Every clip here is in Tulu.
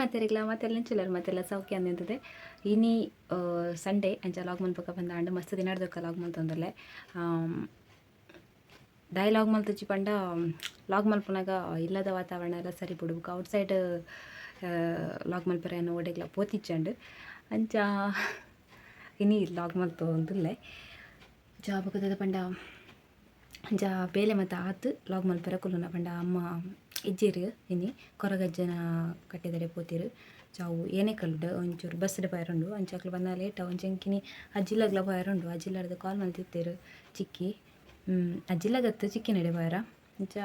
ಮಾತೆರಿಗ್ಲ ಮಾತೆಲ್ಲ ಎಂಚಿಲ್ಲರ್ ಮಾತೆಲ್ಲ ಸೌಖ್ಯ ಅಂದಂತದೆ. ಇನಿ ಸಂಡೇ ಅಂಚ ಲಾಗ್ ಮನ್ಪಕ ಬಂದ ಅಂಡ ಮಸ್ತ್ ದಿನಡ್ದೊಕ್ಕ ಲಾಗ್ ಮಲ್ತೊಂದುಲ್ಲೆ. ದಾಯೆ ಲಾಗ್ ಮಲ್ತುಜಿ ಪಂಡ ಲಾಗ್ ಮಲ್ಪುನಗ ಇಲ್ಲದ ವಾತಾವರಣ ಎಲ್ಲ ಸರಿ ಬುಡುಬುಕ ಔಟ್ ಸೈಡ್ ಲಾಗ್ ಮಲ್ಪರೆ ಓಡೆಗ್ಲ ಪೋತಿಚ್ಚಂಡು ಅಂಚ ಇನಿ ಲಾಗ್ ಮಲ್ತೊಂದುಲ್ಲೆ. ಜಾ ಬೊಕ ಪಂಡ ಅಂಚ ಬೇಲೆ ಮಾತ ಆತ್ ಲಾಗ್ ಮಲ್ಪೆರೆ ಕುಲ್ಲುನ ಪಂಡ ಅಮ್ಮ ಇಜ್ಜೆರ್ ಇನಿ ಕೊರಗಜ್ಜನ ಕಟ್ಟೆದಡೆ ಪೋತೆರ್. ಚಾವು ಏನೇಕಲ್ಡ್ ಒಂಚೂರು ಬಸ್ಡ್ ಪೋಯೆರುಂಡು ಅಂಚ ಅಕ್ಲು ಬನ್ನಗ ಲೇಟ್ ಆವು. ಅಂಚ ಎಂಕಿನಿ ಅಜ್ಜಿಲಗ್ಲ ಪೋಯೆರುಂಡು ಅಜ್ಜಿಲರ್ದ್ ಕಾಲ್ ಮಲ್ತಿತ್ತೆರ್ ಚಿಕ್ಕಿ ಅಜ್ಜಿಲಗತ್ತು ಚಿಕ್ಕಿನಡೆ ಪೋಯೆರ ಅಂಚ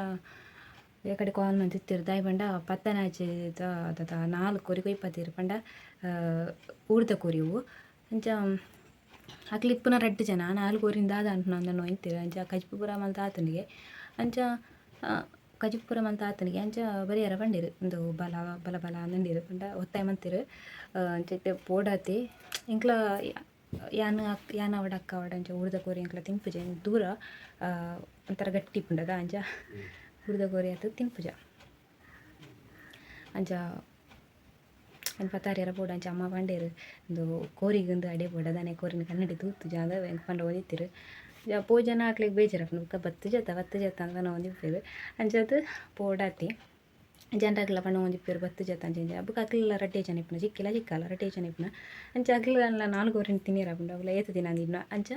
ಕಡೆ ಕಾಲ್ ಮಲ್ತಿತ್ತೆರ್. ದಾಯೆ ಪಂಡ ಪತ್ತನಾಜೆದ ದಾದ ನಾಲ್ ಕೋರಿ ಕೊಯ್ಪತೆರ್ ಪಂಡ ಊರ್ದ ಕೋರಿ ಅವು. ಅಂಚ ಅಕ್ಲು ಇಪ್ಪುನ ರಡ್ಡ್ ಜನ ನಾಲ್ ಕೋರಿನ್ ದಾದ ಅನ್ಪುನ ಅಂದ್ ನೋಯ್ತೆರ್. ಅಂಚ ಕಜಿಪು ಪೂರ ಮಲ್ತ್ ಆತುಂಡಿಗೆ ಅಂಚ ಕಜಿಪು ಪೂರ ಮಲ್ತ್ ಆತುಂಡಿಗೆ ಅಂಚ ಬರಿಯರ ಪಂಡೆರ್. ಉಂದು ಬಲ ಬಲ ಬಲ ಅಂದಂಡೆರ್ ಪಂಡ ಒತ್ತಾಯ ಮಲ್ತೆರ್. ಅಂಚ ಇತ್ತೆ ಪೋಡಾತೆ ಎಂಕ್ಲ ಯಾನ್ ಯಾನ್ ಆವಡ್ ಅಕ್ಕ ಆವಡ್ ಅಂಚ ಊರ್ದ ಕೋರಿ ಎಂಕ್ಲ ತಿನ್ಪುಜ ದೂರ ಒಂಥರ ಗಟ್ಟಿ ಇಪ್ಪುಂಡದ ಅಂಚ ಊರ್ದ ಕೋರಿ ಆತ್ ತಿನ್ಪುಜ. ಅಂಚ ಎಂಕ್ ಪತ್ತಾರಿಯರ ಬೋಡು ಅಂಚ ಅಮ್ಮ ಪಂಡೆರ್ ಉಂದು ಕೋರಿಗ್ ಉಂದು ಅಡೆ ಬೋಡ ದಾನೆ ಕೋರಿನ ಕನ್ನಡಿ ತೂತುಜ ಅಂದ್ ಎಂಕ್ ಪಂಡ ಒದಿತ್ತೆರ್. ಪೋಜನ ಅಕ್ಲೆಗ್ ಬೇಜಾರಾಪುಂಡು ಬೊಕ್ಕ ಬತ್ತುಜತ್ತ ಬತ್ತುಜತ್ತ ಅಂದ್ ಪನೊಂದಿಪ್ಪೆರ್. ಅಂಚಾದ್ ಪೋಡಾತೆ ಜನರಾಗ್ಲ ಪನೊಂದಿಪ್ಪೆರ್ ಬತ್ತುಜತ್ತ ಅಂಚ ಇಂಚ ಬೊಕ್ಕ ಅಕ್ಲೆಲ ರಡ್ಡೇ ಜನ ಇಪ್ಪುನ ಚಿಕ್ಕಿಲ ಚಿಕ್ಕಲ ರಡ್ಡೇ ಜನ ಇಪ್ಪುನ ಅಂಚ ಅಕ್ಲೆಲ ನಾಲ್ ಕೋರಿನ್ ತಿನಿಯೆರೆ ಆಪುಂಡು ಅವುಲ ಏತ್ ದಿನ ಅಂದಿಡ್ನ ಅಂಚ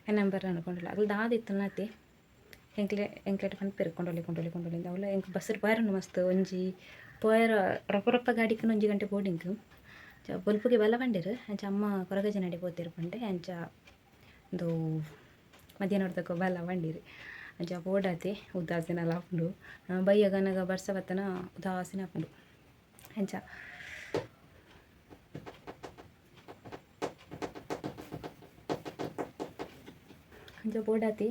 ಎನ್ನ ಬರ್ರ ಕೊಂಡೋಲ ಅಕ್ಲು ದಾದ ಇತ್ತುಂಡಲ ಅತೆ ಎಂಕ್ಲೆ ಎಂಕ್ಲೆಟ ಪನ್ಪೆರ್ ಕೊಂಡೋಲಿ ಕೊಂಡೋಲಿ ಕೊಂಡೋಲಿ ಅಂದ್. ಅವುಲ ಎಂಕ್ ಬಸ್ಡ್ ಪೋಯೆರುಂಡು ಮಸ್ತ್ ಒಂಜಿ ಪೋಯೆರ ರಪ್ಪ ರಪ್ಪ ಗಾಡಿಗ್ ಒಂಜಿ ಗಂಟೆ ಬೋಡು ಎಂಕ್. ಅಂಚ ಬೊಲ್ಪುಗೆ ಬಲ ಪಂಡೆರ್ ಅಂಚ ಅಮ್ಮ ಕೊರಗಜ್ಜನಡೆ ಪೋತೆರ್ ಪಂಡೆ ಅಂಚ ಉಂದು ಮಧ್ಯಾಹ್ನದ ಬಲ ಪಂಡೆರ್. ಅಂಚ ಪೋಡಾತೆ ಉದಾಸೀನಲ ಆಪುಂಡು ಬಯ್ಯಗನಗ ಬರ್ಸ ಬತ್ತನ ಉದಾಸೀನ ಆಪುಂಡು ಅಂಚ. ಅಂಚ ಪೋಡಾತೆ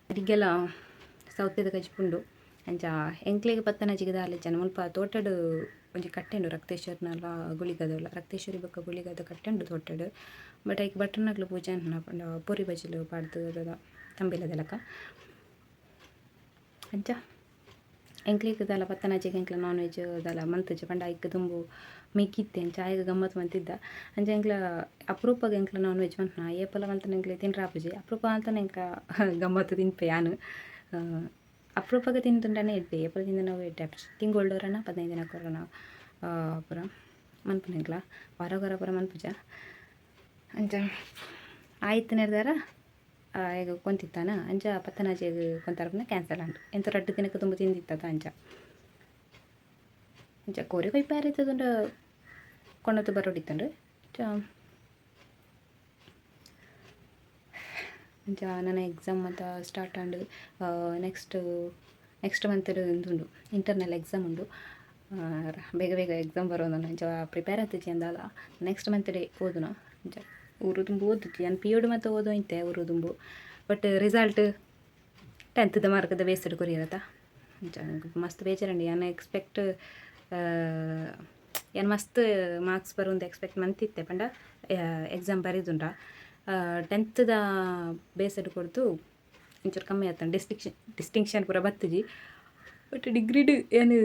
ಅಡಿಗೆಲ ಸೌತೆದ ಕಜಿಪುಂಡು. ಅಂಚ ಎಂಕ್ಲೆಗ್ ಪತ್ತನಾಜೆಗ್ ದಾಲ ಇಜ್ಜಂಡ ಮುಲ್ಪ ತೋಟಡ್ ಒಂಜಿ ಕಟ್ಟೆ ಉಂಡು ರಕ್ತೇಶ್ವರನಲ ಗುಳಿಗದವುಲ ರಕ್ತೇಶ್ವರಿ ಬೊಕ್ಕ ಗುಳಿಗದ ಕಟ್ಟೆ ಉಂಡು ತೋಟಡ್. ಬಟ್ ಐಕ್ ಭಟ್ರನಕ್ಲು ಪೂಜೆ ಅನ್ಪುನ ಪಂಡ ಪೊರಿ ಬಜಿಲ್ ಪಾಡ್ದ್ ದಾದ ತಂಬಿಲದ ಲೆಕ್ಕ. ಅಂಚ ಎಂಕ್ಲೆಗ್ ದಾಲ ಪತ್ತನಾಜೆಗ್ ಎಂಕ್ಲ ನಾನ್ ವೆಜ್ ದಾಲ ಮಲ್ತುಜಿ ಪಂಡ ಐಕ್ ದುಂಬು ಮೆಗ್ಗಿತ್ತೆ ಅಂಚ ಆಯಗ್ ಗಮ್ಮತ್ ಮಲ್ತಿದ್ದ. ಅಂಚ ಎಂಕ್ಲ ಅಪರೂಪಗ್ ಎಂಕ್ಲ ನಾನ್ ವೆಜ್ ಮನ್ಪುನ ಏಪಲ ಮಲ್ತ್ಂಡ ಎಂಕ್ಲೆ ತಿನ್ರೆ ಆಪುಜಿ ಅಪರೂಪ ಮಲ್ತ್ಂಡ ಎಂಕ ಗಮ್ಮತ್ ತಿನ್ಪೆ ಯಾನ್. ಅಪರೂಪಗ್ ತಿಂದುಂಡನೆ ಎಡ್ಡೆ ಏಪಲ ತಿಂದುಂಡ ಅವು ಎಡ್ಡೆ ಆಪುಜಿ. ತಿಂಗೊಲ್ಡು ಒರನ 15 ದಿನಕ್ ಒರನ ಪೂರ ಮನ್ಪುನ ಎಂಕ್ಲ ವಾರಗೊರ ಪೂರ ಮನ್ಪುಜ. ಅಂಚ ಆಯ್ತು ಆಯಗ್ ಕೊಂತಿತ್ತಾನ ಅಂಚ ಪತ್ತನಾಜೆಗ್ ಕೊಂತಾರ ಪಂಡ ಕ್ಯಾನ್ಸಲ್ ಆಂಡ್. ಎಂತ ರಡ್ಡ್ ದಿನಕ್ಕೆ ದುಂಬು ತಿಂದಿತ್ತತ ಅಂಚ. ಅಂಚ ಕೋರಿ ಕೊಯ್ಪಾರೆ ಇತ್ತುಂಡ ಕೊನೊತು ಬರೊಡಿತ್ತುಂಡು. ಅಂಚ ಅಂಚ ನನ ಎಕ್ಸಾಮ್ ಮಾತ ಸ್ಟಾರ್ಟ್ ಆಂಡ್. ನೆಕ್ಸ್ಟ್ ನೆಕ್ಸ್ಟ್ ಮಂತ್ ಉಂದುಂಡು ಇಂಟರ್ನಲ್ ಎಕ್ಸಾಮ್ ಉಂಡು. ಬೇಗ ಬೇಗ ಎಕ್ಸಾಮ್ ಬರೋದು ಅಂಚ ಪ್ರಿಪೇರ್ ಆತಿಜಿ ಅಂದಾಲ ನೆಕ್ಸ್ಟ್ ಮಂತ್ ಡೇ ಓದುನ. ಅಂಚ ಊರು ದುಂಬು ಓದುಜಿ ಯಾನ್ ಪಿ ಯುಡ್ ಮಾತ ಓದು ಇಂತೆ ಊರು ದುಂಬು. ಬಟ್ ರಿಸಲ್ಟ್ ಟೆಂತ್ದ ಮಾರ್ಕ್ದ ಬೇಸ್ಡ್ ಕೊರಿಯರತ. ಅಂಚ ಮಸ್ತ್ ಬೇಜಾರುಂಡು. ಯಾನ್ ಎಕ್ಸ್ಪೆಕ್ಟ್ ಯಾನ್ ಮಸ್ತ್ ಮಾರ್ಕ್ಸ್ ಬರುಂದು ಎಕ್ಸ್ಪೆಕ್ಟ್ ಮಂತಿತ್ತೆ ಪಂಡ ಎಕ್ಸಾಮ್ ಬರೆದುಂಡ ಟೆಂತ್ದ ಬೇಸ್ಡ್ ಕೊರ್ದು ಒಂಚೂರು ಕಮ್ಮಿ ಆತುಂಡು. ಡಿಸ್ಟಿಂಕ್ಷನ್ ಡಿಸ್ಟಿಂಕ್ಷನ್ ಪೂರ ಬತ್ತುಜಿ. ಬಟ್ ಡಿಗ್ರಿಡ್ ಯಾನ್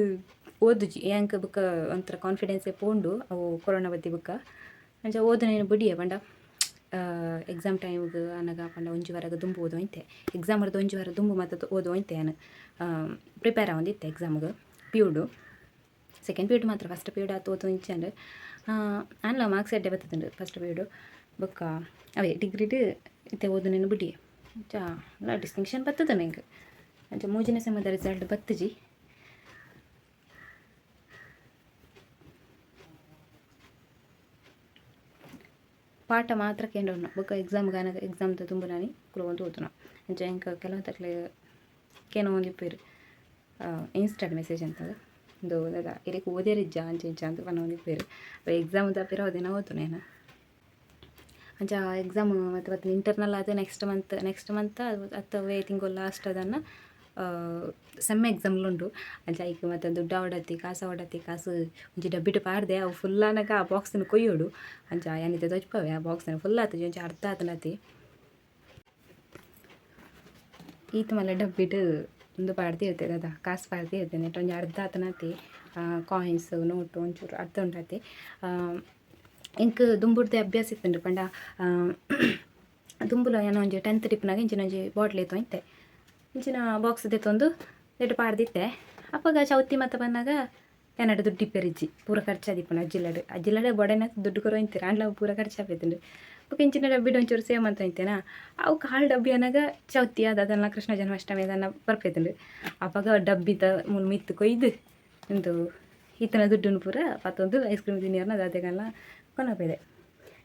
ಓದುಜಿ ಯಾಂಕ್ ಬೊಕ್ಕ ಒಂಥರ ಕಾನ್ಫಿಡೆನ್ಸೇ ಪೋಂಡು ಅವು ಕೊರೋನಾ ಬತ್ತಿ ಬೊಕ್ಕ. ಅಂಚ ಓದುನೇನು ಬುಡಿಯೆ ಪಂಡ ಎಕ್ಸಾಮ್ ಟೈಮ್ಗ್ ಆನಗ ಪಂಡ ಒಂಜಿ ವಾರಗ್ ದುಂಬು ಓದು ಇಂತೆ ಎಕ್ಸಾಮ್ ರ್ದ್ ಒಂಜಿ ವಾರ ದುಂಬು ಮಾತ ಓದು ಇಂತೆ ಯಾನ್. ಪ್ರಿಪೇರ್ ಆವೊಂದಿತ್ತೆ ಎಕ್ಸಾಮ್ಗ್ ಪಿಯುಡು ಸೆಕೆಂಡ್ ಪಿಯುಡ್ ಮಾತ್ರ ಫಸ್ಟ್ ಪಿಯುಡ್ ಆತ್ ಓದು ಇಜ್ಜಂಡ್. ಆಂಡಲ ಮಾರ್ಕ್ಸ್ ಎಡ್ಡೆ ಬತ್ತುಂಡು ಫಸ್ಟ್ ಪಿಯುಡು ಬೊಕ್ಕ ಅವೇ ಡಿಗ್ರಿಡ್ ಇತ್ತೆ ಓದುನೇನು ಬುಡಿಯೆ ಅಂಚ ಡಿಸ್ಟಿಂಕ್ಷನ್ ಬತ್ತುದುಂಡು ಎಂಕ್. ಅಂಚ ಮೂಜಿನೇ ಸೆಮ್ಮುದ ರಿಸಲ್ಟ್ ಬತ್ತುಜಿ. ಪಾಠ ಮಾತ್ರ ಕೇಂಡೊನ್ನ ಬೊಕ್ಕ ಎಕ್ಸಾಮ್ಗ್ ಆನಗ ಎಕ್ಸಾಮ್ದ ದುಂಬುನಾನಿ ಕುಲೊಂದು ಓದುನ. ಅಂಚ ಎಂಕ್ ಕೆಲವೊಂತಕ್ಲೆ ಕೇನೊಂದಿಪ್ಪೆರ್ ಇನ್ಸ್ಟಾಡ್ ಮೆಸೇಜ್ ಅಂತದ್ ಉಂದು ದಾದ ಇರೆಗ್ ಓದ್ಯೆರೆ ಇಜ್ಜಾ ಅಂಚ ಇಂಚ ಅಂದ್ ಪನೊಂದಿಪ್ಪೆರ್. ಎಕ್ಸಾಮ್ದ ಪಿರ ದಿನ ಓದುನ ಯಾನ್. ಅಂಚ ಎಕ್ಸಾಮ್ ಮತ್ತೆ ಬತ್ತ್ಂಡ ಇಂಟರ್ನಲ್ ಆದ್ ನೆಕ್ಸ್ಟ್ ಮಂತ್ ನೆಕ್ಸ್ಟ್ ಮಂತ್ ಅತ್ತ ಅವ್ವೇ ತಿಂಗೊಲು ಲಾಸ್ಟ್ ದಾನ್ನ ಸೆಮ್ ಎಕ್ಸಾಮ್ಲು ಉಂಡು. ಅಂಚ ಐಕ್ ಮಾತ ದುಡ್ಡು ಆವೊಡತ್ತಿ ಕಾಸು ಆವೊಡತ್ತಿ ಕಾಸು ಒಂಜಿ ಡಬ್ಬಿಡ್ ಪಾಡ್ದೆ ಅವು ಫುಲ್ ಆನಗ ಆ ಬಾಕ್ಸ್ನ್ ಕೊಯ್ಯೊಡು. ಅಂಚ ಯಾನ್ ಇತ್ತೆ ತೋಜ್ಪಾವೆ ಆ ಬಾಕ್ಸ್ನ್ ಫುಲ್ ಆತುಜಿ ಒಂಜಿ ಅರ್ಧ ಆತುಂಡತೆ. ಈತ್ ಮಲ್ಲ ಡಬ್ಬಿಡ್ ಉಂದು ಪಾಡ್ದಿರ್ತೆ ದಾದ ಕಾಸ್ ಪಾಡ್ದಿರ್ತೆ ನೆಟ್ ಒಂಜಿ ಅರ್ಧ ಆತನಾತೆ ಕಾಯಿನ್ಸ್ ನೋಟು ಒಂಚೂರು ಅರ್ಧ ಉಂಡಾತೆ. ಎಂಕ್ ದುಂಬುಡ್ದೆ ಅಭ್ಯಾಸ ಇತ್ತುಂಡು ಪಂಡ ದುಂಬುಲ ಯಾನ್ ಒಂಜಿ 10th ಡಿಪ್ಪುನಗ ಇಂಚಿನ ಒಂಜಿ ಬಾಟ್ಲ್ ಎತ್ತೊಂದಿತ್ತೆ, ಇಂಚಿನ ಬಾಕ್ಸ್ ದೆತ್ತೊಂದು ನೆಟ್ ಪಾಡ್ದಿತ್ತೆ. ಅಪಗ ಚೌತಿ ಮಾತ ಬನ್ನಗ ಎನ್ನಡ ದುಡ್ಡು ಇಪ್ಪೆರಿಜ್ಜಿ, ಪೂರ ಖರ್ಚಾದಿಪ್ಪುಂಡು ಅಜ್ಜಿಲಡ್ ಅಜ್ಜಿಲಡ್ ಬೊಡೆನ ದುಡ್ಡು ಕೊರೊಂದಿತ್ತೆರ್ ಆಂಡಲ ಅವು ಪೂರ ಖರ್ಚಾಪೆತ್ತುಂಡು. ಬೊಕ ಇಂಚಿನ ಡಬ್ಬಿಡ್ ಒಂಚೂರು ಸೇವ್ ಮಂತೊಂದಿತ್ತೆನಾ, ಅವು ಕಾಲ್ ಡಬ್ಬಿ ಅನಗ ಚೌತಿ ಅದನ್ನ ಕೃಷ್ಣ ಜನ್ಮಾಷ್ಟಮಿ ಅದನ್ನ ಬರ್ಪೆತ್ತುಂಡು. ಅಪಗ ಡಬ್ಬಿದ ಮೂಲು ಮಿತ್ತ್ ಕೊಯ್ದು ಉಂದು ಇತ್ತನ ದುಡ್ಡುನು ಪೂರ ಪತ್ತೊಂದು ಐಸ್ ಕ್ರೀಮ್ ತಿನಿಯರ್ನ ದಾದೆಗಲ್ಲ ಕೊನೊಪೆದೆ.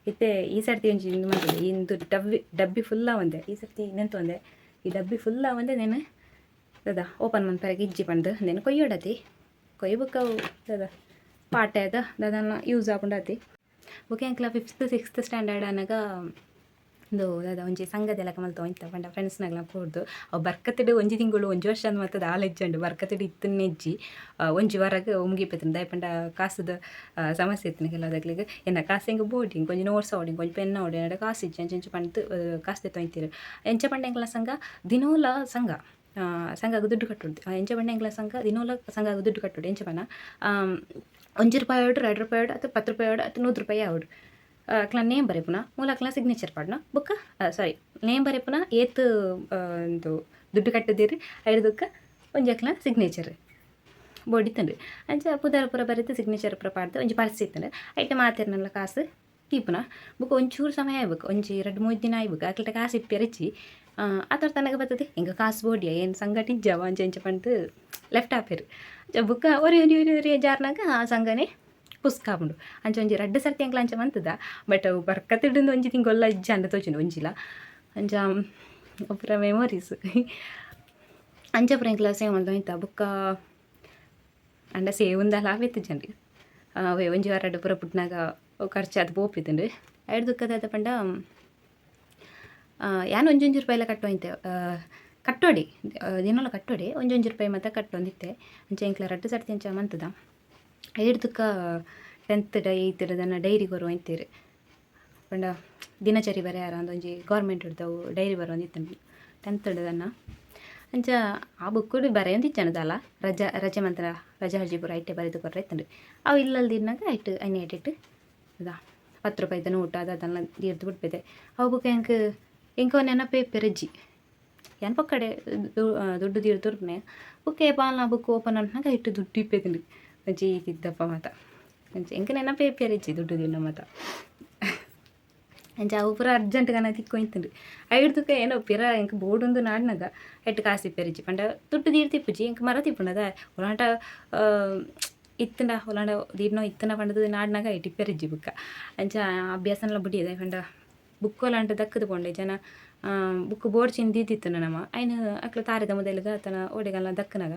ಇತ್ತೆ ಈ ಸರ್ತಿ ಒಂಜಿ ಇಂದು ಮಂತುದೆ, ಇಂದು ಡಬ್ಬಿ ಡಬ್ಬಿ ಫುಲ್ ಆವಂದೆ ಈ ಸರ್ತಿ ನೆಂತೊಂದೆ, ಈ ಡಬ್ಬಿ ಫುಲ್ ಆವಂದೆ ನೇನು ದಾದ ಓಪನ್ ಮನ್ಪೆರೆಗ್ ಇಜ್ಜಿ ಪಂದ್ ನೆನ್ ಕೊಯ್ಯೊಡತಿ ಕೊಯ್ ಬೊಕ್ಕ ಅವು ದಾದ ಪಾಟೆ ಅದ ದಾದನ ಯೂಸ್ ಆಪುಂಡಾತಿ. ಬೊಕ ಎಂಕ್ಲ 5th 6th standard ಆನಗ ಉಂದು ದಾದ ಒಂಜಿ ಸಂಘದ ಲೆಕ್ಕ ಮಲ್ತೊಂದಿತ್ತ ಪಂಡ ಫ್ರೆಂಡ್ಸ್ನಗ್ಲ ಕೂಡ್ದು. ಅವು ಬರ್ಕತ್ಡ್ ಒಂಜಿ ತಿಂಗಳು ಒಂಜಿ ವರ್ಷ ಅಂದ್ ಮಲ್ತದ ದಾಲ ಇಜ್ಜಂಡ್, ಬರ್ಕತ್ಡ್ ಇತ್ತುನೆ ಇಜ್ಜಿ. ಒಂಜಿ ವಾರಗ್ ಮುಗಿಪೆತ್ತುಂಡು. ದಾಯೆ ಪಂಡ ಕಾಸುದ ಸಮಸ್ಯೆ ಇತ್ತಿನ ಕೆಲವುದಕ್ಲೆಗ್, ಎನ್ನ ಕಾಸು ಎಂಕ್ ಬೋಡಿ, ಎಂಕ್ ಒಂಜಿ ನೋಟ್ಸ್ ಆವೊಡು, ಎಂಕ್ ಒಂಜಿ ಪೆನ್ ಆವೊಡು, ಎನ್ನಡ ಕಾಸು ಇಜ್ಜಿ ಅಂಚ ಇಂಚ ಪಂಡ್ದ್ ಕಾಸು ದೆತ್ತೊಂದಿತ್ತೆರ್. ಎಂಚ ಪಂಡ ಎಂಕ್ಲ ಸಂಘ ದಿನೋಲ ಸಂಘ ಸಂಘಗ್ ದುಡ್ಡು ಕಟ್ಟೊಡು. ಎಂಚ ಪಂಡ ಎಂಕ್ಲ ಸಂಘ ದಿನೋಲ ಸಂಘಗ್ ದುಡ್ಡು ಕಟ್ಟೊಡು. ಎಂಚ ಪಂಡ 1 ರೂಪಾಯಿ ಆವೊಡು, 2 ರೂಪಾಯಿ ಆವೊಡು, ಅತ್ತ್ 10 ರೂಪಾಯಿ ಆವೊಡು, ಅತ್ತ್ 100 ರೂಪಾಯಿ ಆವೊಡು. ಅಕ್ಲ ನೇಮ್ ಬರೆಪುನ ಮೂಲ ಅಕ್ಲ ಸಿಗ್ನೇಚರ್ ಪಾಡುನ ಬೊಕ್ಕ ಸಾರಿ ನೇಮ್ ಬರೆಪುನ ಏತ್ ಉಂದು ದುಡ್ಡು ಕಟ್ಟುದೆರ್ ಐಡ್ದ್ ಒಂಜಿ ಅಕ್ಲ ಸಿಗ್ನೇಚರ್ ಬೋಡಿತ್ತುಂಡು. ಅಂಚ ಪುದರ್ ಪೂರ ಬರೆದು ಸಿಗ್ನೇಚರ್ ಪೂರ ಪಾಡ್ದು ಒಂಜಿ ಪರ್ಸ್ ಇತ್ತುಂಡು, ಐಟ್ ಮಾತೆರ್ನಲ ಕಾಸು ದೀಪುನ. ಬೊಕ ಒಂಚೂರು ಸಮಯ ಆಯ್ಬೇಕು, ಒಂಜಿ 2-3 ದಿನ ಆಯ್ಬೇಕು, ಅಕ್ಲೆಟ ಕಾಸು ಇಪ್ಪೆರಿಜ್ಜಿ. ಆತೊರ್ ತನಗ ಬತ್ತುದು ಎಂಕ್ ಕಾಸು ಬೋಡಿಯ ಏನ್ ಸಂಗಟ ಇಜ್ಜವ ಅಂಚ ಇಂಚ ಪಂಡ್ದ್ ಲೆಫ್ಟ್ ಆಪೆರ್. ಅಂಚ ಬೊಕ್ಕ ಒರಿ ಒರಿ ಒರಿ ಒರಿ ಜಾರ್ನಗ ಆ ಸಂಘನೆ ಪುಸ್ಕ ಆಪುಂಡು. ಅಂಚ ಒಂಜಿ 2 ಸರ್ತಿ ಎಂಕ್ಲ ಅಂಚ ಮಂತುದ, ಬಟ್ ಅವು ಬರ್ಕತ್ಡ್ ಒಂಜಿ ತಿಂಗೊಲ್ಲ ಇಜ್ಜಾಂಡ್ ತೋಜುಂಡು ಒಂಜಿಲ. ಅಂಚ ಅವು ಪೂರ ಮೆಮೊರೀಸ್. ಅಂಚ ಪೂರ ಎಂಕ್ಲ ಸೇವ್ ಮಲ್ತೊಂದಿತ್ತ. ಬೊಕ್ಕ ಆಂಡ ಸೇವ್ ಉಂದಲ ಆವೆತ್ತಿಜ್ಜಂಡ್, ಅವೇ ಒಂಜಿ ವಾರಡ್ ಪೂರ ಪುಟ್ನಾಗ ಖರ್ಚಾದ್ ಪೋಪಿತ್ತುಂಡು. ಐಡ್ದ್ ಬೊಕ್ಕ ದಾದ ಪಂಡ ಯಾನ್ ಒಂಜೊಂಜಿ ರೂಪಾಯಿಲ ಕಟ್ಟೊಂದಿತ್ತೆ, ಕಟ್ಟೊಡಿ ದಿನೋಲ ಕಟ್ಟೊಡಿ, ಒಂಜೊಂಜಿ ರೂಪಾಯಿ ಮಾತ ಕಟ್ಟೊಂದಿತ್ತೆ. ಅಂಚ ಎಂಕ್ಲ 2 ಸರ್ತಿ ಅಂಚ ಮಂತುದ. ಐಡ್ದ್ ಬೊಕ್ಕ 10th 8th ದಾನ ಡೈರಿ ಕೊರೊಂದಿತ್ತೆರ್, ಪಂಡ ದಿನಚರಿ ಬರೆಯರ ಅಂದ್ ಒಂಜಿ ಗೌರ್ಮೆಂಟ್ ಅವು ಡೈರಿ ಬರೊಂದಿತ್ತುಂಡು 10th ದಾನ. ಅಂಚ ಆ ಬುಕ್ಕುಡು ಬರೆಯೊಂದಿಜ್ಜಂಡ್ ದಾಲ, ರಜಾ ರಜೆ ಮಂತ್ರ ರಜಾ ಅರ್ಜಿ ಪೂರ ಐಟೆ ಬರೆದು ಕೊರ್ರೆ ಇತ್ತುಂಡು. ಅವು ಇಲ್ಲಲ್ ದಿನಾಗ ಐಟ್ ಐನೆ ಐಟಿಟ್ಟು ದಾದ 10 ರೂಪಾಯಿದ ನೋಟು ಅದು ಅದೆಲ್ಲ ದೀರ್ದು ಬಿಡ್ಪೆದೆ. ಅವು ಬೊಕ ಎಂಕ್ ಎಂಕ್ ಅವು ನೆನಪೇ ಇಪ್ಪೆರಿಜ್ಜಿ. ಯಾನ್ ಪೊಕ್ಕಡೆ ದುಡ್ಡು ದೀರ್ದು ತುರ್ಪುನೆ ಬೊಕ್ಕ ಏಪಾಲ ಬುಕ್ ಓಪನ್ ಮನ್ಪುನಗ ಐಟ್ ದುಡ್ಡು ಇಪ್ಪೆದುಂಡು ಒಂಜಿ ಇತ್ತಿದ್ದಪ್ಪ ಮಾತ. ಅಂಚ ಎಂಕ್ ನೆನಪೇ ಇಪ್ಪೆರಿಜ್ಜಿ ದುಡ್ಡು ದೀಡ್ನ ಮಾತ. ಅಂಚ ಅವು ಪೂರ ಅರ್ಜೆಂಟ್ ಗನ ತಿಕ್ಕೊಂದಿತ್ತುಂಡು. ಐಡ್ದ್ ಬೊಕ್ಕ ಏನೋ ಪಿರ ಎಂಕ್ ಬೋಡುಂದು ನಾಡ್ನಗ ಐಟ್ ಕಾಸು ಇಪ್ಪೆರಿಜ್ಜಿ, ಪಂಡ ದುಡ್ಡು ದೀಡ್ದಿಪ್ಪುಜಿ, ಎಂಕ್ ಮರತಿಪ್ಪುಂಡು ಅದ ಒಲಾಂಟ ಇತ್ತುಂಡ ಒಲಾಂಡ ದೀಡ್ನೋ ಇತ್ತುಂಡ ಪಂಡ್ದ್ ನಾಡ್ನಗ ಐಟ್ ಇಪ್ಪೆರಿಜ್ಜಿ ಬೊಕ್ಕ. ಅಂಚ ಅಭ್ಯಾಸನ್ಲ ಬುಡಿಯೆದೆ, ಪಂಡ ಬುಕ್ ಒಲಾಂಟ ದಕ್ಕುದು ಪೋಂಡೆ ಜನ ಬುಕ್ ಬೋಡ್ಚಿಂದ್ ದೀದಿತ್ತುಂಡ ನಮ ಐನ್ ಅಕ್ಲು ತಾರೆದ ಮುದೆಲ್ಗ್ ಅತ್ತನ ಓಡೆಗಲ್ಲ ದಕ್ಕುನಗ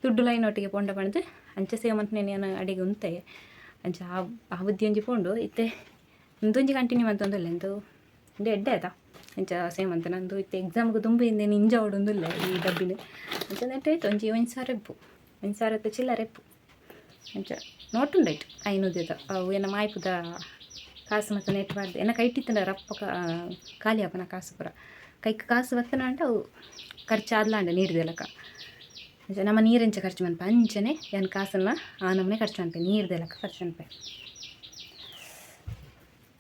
ದುಡ್ಡುಲ ಐನೊಟ್ಟಿಗೆ ಪೋಂಡ ಪಂಡ್ದ್ ಅಂಚ ಸೇವ್ ಮನ್ಪುನೆನ್ ಯಾನ್ ಅಡೆಗ್ ಉಂತಯೆ. ಅಂಚ ಆ ಆ ಬುದ್ಧಿ ಒಂಜಿ ಪೋಂಡು. ಇತ್ತೆ ಉಂದೊಂಜಿ ಕಂಟಿನ್ಯೂ ಮಂತೊಂದುಲ್ಲೆ, ಉಂದು ಉಂದು ಎಡ್ಡೆ ಆತ ಅಂಚ ಸೇವ್ ಮಂತುನ. ಉಂದು ಇತ್ತೆ ಎಕ್ಸಾಮ್ಗ್ ದುಂಬು ಇಂದೆನ್ ಇಂಜಾವೊಡುಂದುಲ್ಲೆ ಈ ಡಬ್ಬಿನ್. ಅಂಚ ನೆಟ್ ಐತೆ ಒಂಜಿ 1000 ಇಪ್ಪು, 1000 ಚಿಲ್ಲರೆ ಇಪ್ಪು. ಅಂಚ ನೋಟು ಉಂಡು ಐಟ್ 500 ಅವು ಎನ್ನ ಮಾಯ್ಪುದ ಕಾಸು ಮಾತ ನೆಟ್ ಪಾಡ್ದ್ ಎನ್ನ ಕೈಟಿತ್ತುಂಡ ರಪ್ಪ ಖಾಲಿ ಆಪುನ ಕಾಸು ಪೂರ. ಕೈಕ್ ಕಾಸು ಬತ್ತುಂಡ ಅವು ಖರ್ಚಾದ್ಲಾಂಡ ನೀರ್ದ ಲೆಕ್ಕ. ಅಂಚ ನಮ ನೀರೆಂಚ ಖರ್ಚು ಮನ್ಪ ಅಂಚನೆ ಯಾನ್ ಕಾಸನ್ನ ಆ ನಮೂನೆ ಖರ್ಚು ಮನ್ಪೆ, ನೀರ್ದ ಲೆಕ್ಕ ಖರ್ಚು ಮನ್ಪೆ.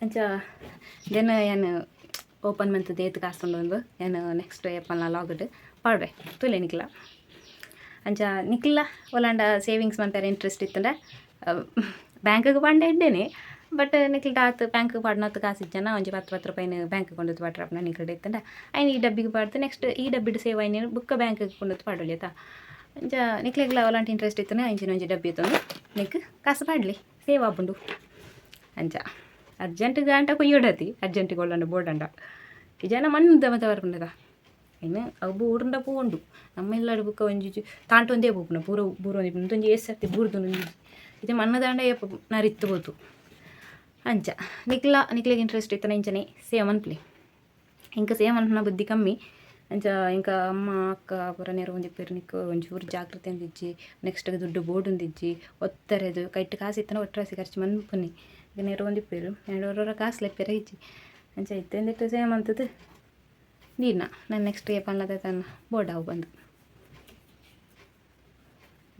ಅಂಚ ದೆನ್ ಯಾನ್ ಓಪನ್ ಮಂತುದು ಏತ್ ಕಾಸು ಉಂಡು ಯಾನ್ ನೆಕ್ಸ್ಟ್ ಏಪಲ್ನ ಲಾಗ್ಡ್ ಪಾಡ್ವೆ ತೂಲೆ ನಿಕ್ಲ. ಅಂಚ ನಿಕ್ಲ ಒಲಾಂಡ ಸೇವಿಂಗ್ಸ್ ಮನ್ಪೆರೆ ಇಂಟ್ರೆಸ್ಟ್ ಇತ್ತುಂಡ ಬ್ಯಾಂಕ್ಗ್ ಪಾಂಡ ಎಡ್ಡೆನೆ, ಬಟ್ ನಿಕ್ಲ್ಡ ಆತ್ ಬ್ಯಾಂಕ್ಗ್ ಪಾಡುನಾತ್ ಕಾಸು ಇಜ್ಜಾನ ಒಂಜಿ 10 10 ರೂಪಾಯಿನ ಬ್ಯಾಂಕ್ ಕೊಂಡೊಂದು ಪಾಡ್ರಪುನ ನಿಕ್ಲ್ಡ ಇತ್ತುಂಡ ಐನ್ ಈ ಡಬ್ಬಿಗ್ ಪಾಡ್ದು ನೆಕ್ಸ್ಟ್ ಈ ಡಬ್ಬಿಡ್ ಸೇವ್ ಆಯಿನ ಬುಕ್ಕ ಬ್ಯಾಂಕ್ಗ್ ಕೊಂಡೊಂದು ಪಾಡೊಲಿ ಅತ. ಅಂಚ ನಿಕ್ಲೆಗ್ಲ ಒಲಾಂಟ ಇಂಟ್ರೆಸ್ಟ್ ಇತ್ತುಂಡ ಇಂಚಿನ ಒಂಜಿ ಡಬ್ಬಿ ಎತ್ತೊಂದು ನಿಕ್ ಕಾಸು ಪಾಡ್ಲಿ, ಸೇವ್ ಆಪುಂಡು. ಅಂಚ ಅರ್ಜೆಂಟ್ ಗಾಂಟ ಕೊಯ್ಯೊಡತಿ ಅರ್ಜೆಂಟಿಗೆ ಒಳ್ಳಂಡ ಬೋಡಂಡ ಇಜನ ಮಣ್ಣುದ ಮಾತ ಬರ್ಪುಂಡದ ಐನ್ ಅವು ಬೂರುಂಡ ಪೋಂಡು ನಮ್ಮ ಇಲ್ಲಡ್ ಬುಕ್ಕ ಒಂಜಿ ತಾಂಟೊಂದೇ ಪೋಪುನ ಪೂರ ಬೂರೊಂದು ಒಂಜಿ ಏತ್ ಸರ್ತಿ ಬೂರ್ದುಂಡು. ಇತ್ತೆ ಮಣ್ಣು ದಾಂಡ ಏಪ ನರಿತ್ ಪೋತು. ಅಂಚ ನಿಕ್ಲ ನಿಕ್ಲೆಗ್ ಇಂಟ್ರೆಸ್ಟ್ ಇತ್ತುಂಡ ಇಂಚನೆ ಸೇವ್ ಮನ್ಪುಲೆ. ಎಂಕ್ ಸೇವ್ ಮನ್ಪುನ ಬುದ್ಧಿ ಕಮ್ಮಿ. ಅಂಚ ಎಂಕ ಅಮ್ಮ ಅಕ್ಕ ಪೂರ ನೆರವೊಂದಿಪ್ಪೆರ್, ನಿಕ್ಕ್ ಒಂಚೂರು ಜಾಗ್ರತೆ ಒಂದಿಜ್ಜಿ, ನೆಕ್ಸ್ಟ್ ದುಡ್ಡು ಬೋಡುಂದಿಜ್ಜಿ, ಒತ್ತರೆದು ಕೈಟ್ ಕಾಸು ಇತ್ತುಂಡ ಒಟ್ರಾಸಿ ಖರ್ಚು ಮನ್ಪುನಿ ನೆರವೊಂದಿಪ್ಪೆರ್, ಎಂಡ ಒರೊರ ಕಾಸು ಲೆಪ್ಪೆರೆ ಇಜ್ಜಿ. ಅಂಚ ಇತ್ತೆ ಉಂದೆಟ್ ಸೇವ್ ಮಂತುದು ದೀಡ್ನ ನಾನು ನೆಕ್ಸ್ಟ್ ಏಪನ್ಲ ತನ್ನ ಬೋಡಾವು ಬಂದು.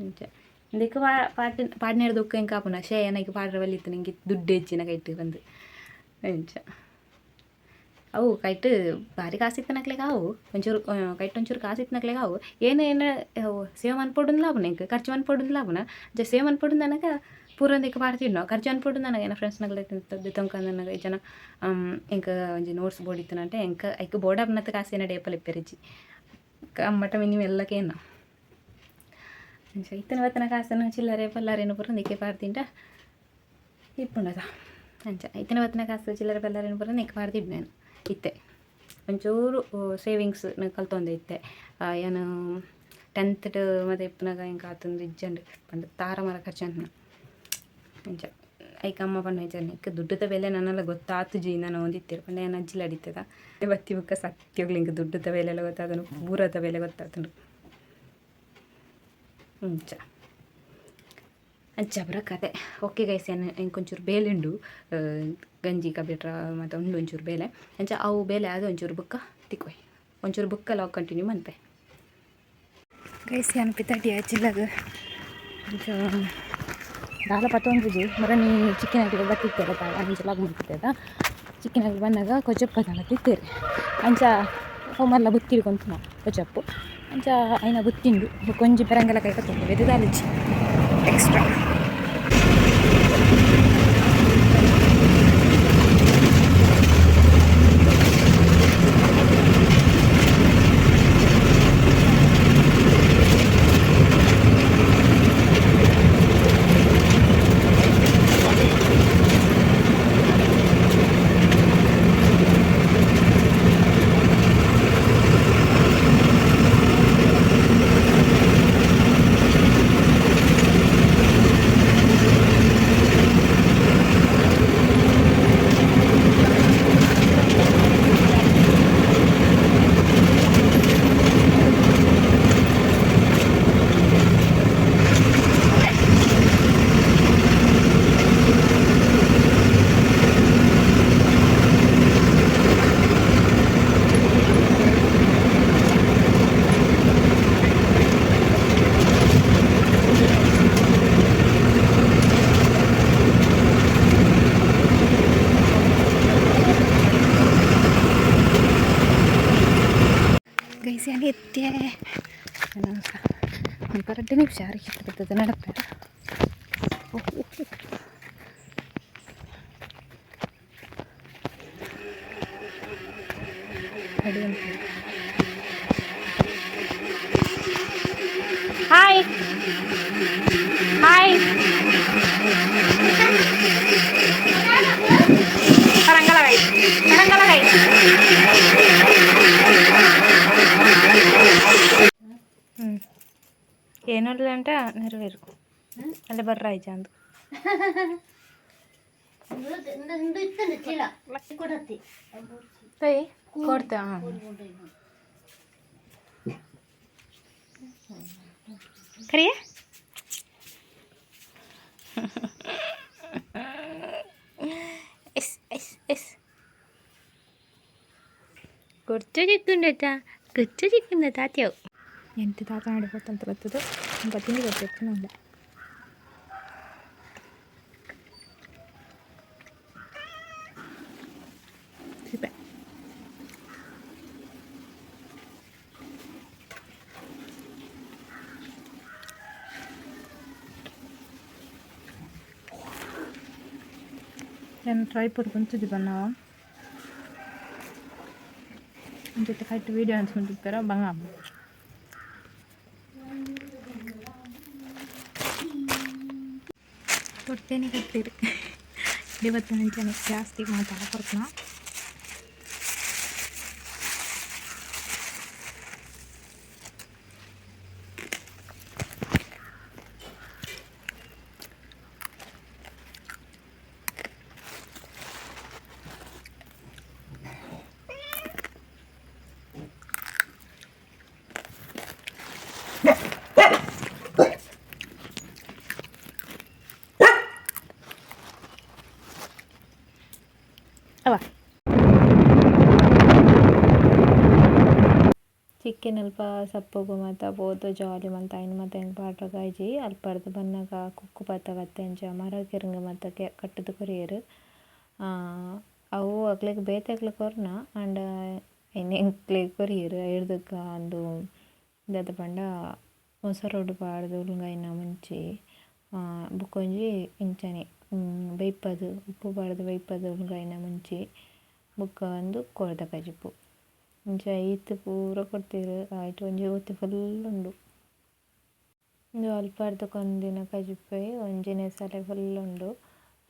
ಅಂಚ ಇಂದೆಕ್ ಪಾಟ್ ಪಾಡ್ನೇರ್ ದೊಕ್ಕ ಎಂಕ್ ಆಪುನ ಶೇ ಏನಕ್ಕೆ ಪಾಡ್ರೆ ಬಲ್ಲಿತ್ತು ನಿಂಗೆ ದುಡ್ಡು ಹೆಚ್ಚಿನ ಕೈಟ್ ಬಂದು ಅಂಚ ಅವು ಕೈಟ್ ಭಾರಿ ಕಾಸಿತ್ತನಕ್ಲೆಗ್ ಆವು ಒಂಚೂರು ಕೈಟ್ ಒಂಚೂರು ಕಾಸಿತ್ತನಕ್ಲೆಗ್ ಆವು ಏನು ಏನು ಸೇವ್ ಮನ್ಪೊಡುಂದ್ಲ ಆಪುನ ಎಂಕ್ ಖರ್ಚು ಮನ್ಪೊಡುಂದ್ಲ ಆಪುನ ಅಂಚ ಸೇವ್ ಮನ್ಪೊಡುಂದನಗ ಪೂರ ಒಂದೆಕ್ ಪಾಡ್ತಿಡ್ನೋ ಖರ್ಚು ಮನ್ಪೊಡುಂದನಗ ಎನ್ನ ಫ್ರೆಂಡ್ಸ್ನಕ್ಲೆ ದೆತೊಂಕಂದನಗ ಜನ ಎಂಕ್ ಒಂಜಿ ನೋಟ್ಸ್ ಬೋಡಿತ್ತನಂటే ಎಂಕ್ ಐಕ್ ಬೋಡಾಪುನತ್ ಕಾಸು ಎನ್ನಡ ಏಪಲ ಇಪ್ಪೆರಿಜ್ಜಿ ಅಮ್ಮಟ ಮಿನಿ ಮೆಲ್ಲ ಕೇನ ಅಂಚ ಇತ್ತನ ಬತ್ತನ ಕಾಸನ್ನು ಚಿಲ್ಲರೆ ಪಲ್ಲಾರೇನು ಪೂರ ಒಂದಕ್ಕೆ ಪಾಡ್ದಿಂಡ ಇಪ್ಪುಂಡದ ಅಂಚ ಇತ್ತನ ಬತ್ತನ ಕಾಸು ಚಿಲ್ಲರೆ ಪಲ್ಲಾರೇನು ಪೂರ ನೆಕ್ ಪಾಡ್ದಿಡ್ ನಾನು ಇತ್ತೆ ಒಂಚೂರು ಸೇವಿಂಗ್ಸ್ ಕಲ್ತೊಂದೆ ಇತ್ತೆ ಏನು ಟೆಂತ್ ಮತ್ತೆ ಇಪ್ಪುನಗ ಎಂಕ್ ಆತೊಂದು ಇಜ್ಜಂಡ್ ಪಂಡ ತಾರಮಾರ ಖರ್ಚು ಅಂತ ಅಂಚ ಐಕ್ ಅಮ್ಮ ಪಂಡ ನಿಕ್ ದುಡ್ಡುದ ಬೆಲೆ ನನ್ನಲ್ಲ ಗೊತ್ತಾತುಜಿ ನಾನು ಒಂದಿತ್ತೆರ್ ಪಂಡ ಯಾನ್ ಅಜ್ಜಿಲ ಅಡಿತದ ಬತ್ತಿ ಬೊಕ್ಕ ಸತ್ಯಗ್ಲ ಎಂಕ್ ದುಡ್ಡುದ ಬೆಲೆ ಎಲ್ಲ ಗೊತ್ತಾತುಂಡು ಪೂರದ ಬೆಲೆ ಗೊತ್ತಾತುಂಡು ಅಂಚ ಅಂಚ ಪೂರ ಕತೆ. ಓಕೆ ಗೈಸ್, ಯಾನ್ ಎಂಕ್ ಒಂಚೂರು ಬೇಲೆ ಉಂಡು, ಗಂಜಿ ಕಬಿಟ್ರ ಮತ್ತು ಉಂಡು ಒಂಚೂರು ಬೇಲೆ. ಅಂಚ ಅವು ಬೇಲೆ ಆದ್ ಒಂಚೂರು ಬೊಕ್ಕ ತಿಕ್ವೈ, ಒಂಚೂರು ಬೊಕ್ಕ ಲಾಗ್ ಕಂಟಿನ್ಯೂ ಮನ್ಪೆ. ಗೈಸ್, ಯಾನ್ ಪಿದಾಡಿ ಅಜ್ಜಿಲ್ಲಗ್ ಅಂಚ ದಾಲ ಪತ್ತೊಂದಿಜಿ ಮರನಿ ಚಿಕ್ಕಿನಾಗ್ಲು ಬತ್ತಿತ್ತೆರ್ ಅಂಚ ಲಾಗ್ ಮಲ್ತಿತ್ತೆದ ಚಿಕ್ಕಿನಾಗ್ಲು ಬನ್ನಗ ಕೊಜಪ್ಪ ತಿತ್ತೇರು ಅಂಚ ಅವು ಮಲ್ಲ ಬುತ್ತಿಡ್ ಕೊಂತುನ ಕೊಜಪ್ಪು ಅಂಚ ಐನ ಬುತ್ತಿಂಡು ಬೊಕೊಂಜಿ ಪೆರಂಗಲ ಕೈ ಪತ್ತೊಂದು ಬೇತೆ ದಾಲಜಿ ಎಕ್ಸ್ಟ್ರಾ. ಗೈಸ್, ಯಾನ್ ಎತ್ತೆ ಒಂದು 2 ನಿಮಿಷ ಬರ್ತದೆ ನಡಪೆ. ಹಾಯ್ ಹಾಯ್ ಕರಂಗಲ ಗೈಸ್, ಕರಂಗಲ ಗೈಸ್. ಏನಲ್ಲ ನೆರವೇರು ಅಲ್ಲೇ ಬರ್ರ ಅಂದು ಕೊಡ್ತೆ. ಹಾಂ ಕರಿಯ S S S ಕೊರ್ಚು ಚಿಕ್ಕುಂಡತ ಕೊಚ್ಚು ಚಿಕ್ಕುಂಡ ತಾತ್ಯವು ಎಂತ ತಾತ ಆಡಿపోತಂತ ಬರ್ತದೆ ತಿಂಡಿ ಕೊಡ್ತಿರ್ತೀನಿ. ಸಿಪೆ ನಾನು ಟ್ರೈಪೋಡ್ ಕೊಂಚದಿ ಬನ್ನಾವ ಜೊತೆ ಕರೆಕ್ಟ್ ವೀಡಿಯೋ ಅನ್ಸ್ಕೊಂಡಿರ್ತಾರ ಬಂಗ ಕೊಡ್ತೇನೆ ಕಟ್ಟಿರಿ. ಇವತ್ತು ಮುಂಚೆನೆ ಜಾಸ್ತಿ ಮಾತಾಡ ಕೊಡ್ತಾನ. ಅವ ತಿಕ್ಕಿನಲ್ಪ ಸಪ್ಪುಗು ಮಾತ ಪೋದು ಜಾಲಿ ಮಲ್ತ ಐನ್ ಮಾತ ಎಂಕ್ ಪಾಡ್ರಗ ಆಯಿಜಿ. ಅಲ್ಪರ್ದ್ ಬನ್ನಗ ಕುಕ್ಕು ಪತ್ತ ಬತ್ತೆ ಅಂಚ ಮರ ಕಿರಂಗ್ ಮಾತ ಕಟ್ಟುದು ಕೊರಿಯೆರ್. ಅವು ಅಕ್ಲೆಗ್ ಬೇತೆಕ್ಲೆಗ್ ಕೊರ್ನ ಆಂಡ ಐನ್ ಎಂಕ್ಲೆಗ್ ಕೊರಿಯೆರ್. ಐರ್ದ್ ಉಂದು ದಾದ ಪಂಡ ಮೊಸರುಡು ಪಾಡ್ದ್ ಉಲುಂಗಾಯಿನ ಮುಂಚಿ ಬೊಕೊಂಜಿ ಇಂಚನೆ ಬೆಯ್ಪಾದ್ ಉಪ್ಪು ಪಾಡ್ದ್ ಬೆಯ್ಪಾದ್ ಉಲುಂಗಾಯಿನ ಮುಂಚಿ ಬೊಕ್ಕ ಉಂದು ಕೋರ್ದ ಕಜಿಪು. ಇಂಚ ಈತ್ ಪೂರ ಕೊರ್ತೆರ್ ಐಟ್ ಒಂಜಿ ಒತ್ತು ಫುಲ್ಲ್ ಉಂಡು. ಉಂದು ಅಲ್ಪರ್ದ್ ಕೊನದಿನ ಕಜಿಪು ಒಂಜಿ ನೆಸಲೆ ಫುಲ್ಲ್ ಉಂಡು.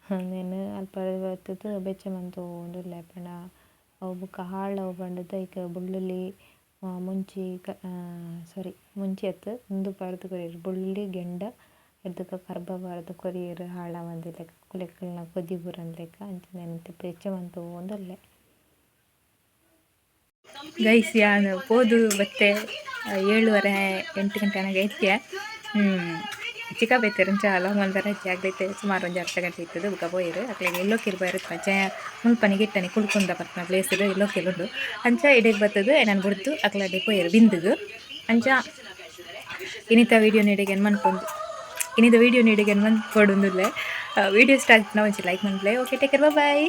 ಉಂದೆನ್ ಅಲ್ಪರ್ದ್ ಬತ್ತುದು ಬೆಚ್ಚ ಮಂತೊಂದುಲ್ಲೆ ಪಂಡ ಅವು ಬೊಕ ಹಾಳಾವು ಪಂಡುದು ಐಕ್ ಬೊಳ್ಳುಳ್ಳಿ ಮುಂಚಿ ಸಾರಿ ಮುಂಚಿ ಅತ್ತ್ ಉಂದು ಪಾಡ್ದ್ ಕೊರಿಯೆರ್ ಬೊಳ್ಳುಳ್ಳಿ ಗೆಂಡ ಐರ್ದ್ ಬೊಕ ಕರ್ಬ ಪಾಡ್ದ್ ಕೊರಿಯೆರ್ ಹಾಳಾವಂದಿಲೆಕ ಕುಲೆಕುಲ್ನ ಕೊದಿ ಬೂರಂದಿಲೆಕ ಅಂಚನೆ ಬೆಚ್ಚ ಮಂತೊಂದುಲ್ಲೆ. ಗೈಸ್, ಯಾನ್ ಪೋದು ಬತ್ತೆ 7:30 8 ಗಂಟೆ ಆನಗ ಎತ್ತೆ. ಚಿಕ್ಕ ಬೈತೆರ್ ಅಂಚ ಲಾಗ್ ಮಲ್ಪೆರೆ ಆಗ್ಲೈತೆ. ಸುಮಾರು ಒಂಜಿ ಅರ್ಧ ಗಂಟೆ ಇತ್ತದು. ಬೊಕ ಪೋಯೆರ್. ಅಕ್ಲೆಗ್ ಎಲ್ಲೋಕಿಲ್ ಪೋಯೆರ್. ಅಂಚ ಮುಲ್ಪನೆ ಗಿಟ್ಟನೆ ಕುಲ್ಕುಂದ ಪನ್ಪಿನ ಪ್ಲೇಸ್ ಎಲ್ಲೋಕಿಲ್ ಉಂಡು. ಅಂಚ ಇಡೆಗ್ ಬತ್ತದು ಎನನ್ ಬುಡ್ದು ಅಕ್ಲಡೆ ಪೋಯೆರ್ ಬಿಂದುಗು. ಅಂಚ ಇನಿತ ವೀಡಿಯೋ ಇಡೆಗ್ ಎಂಡ್ ಮನ್ಪೊಂದು, ಇನಿದ ವೀಡಿಯೋ ಇಡೆಗ್ ಎಂಡ್ ಮನ್ಪೊಡುಂದುಲ್ಲೆ. ವೀಡಿಯೋ ಇಷ್ಟ ಆಗ್ತದೆ ಒಂಚಿ ಲೈಕ್ ಮನ್ಪುಲೆ. Okay, take care, boy.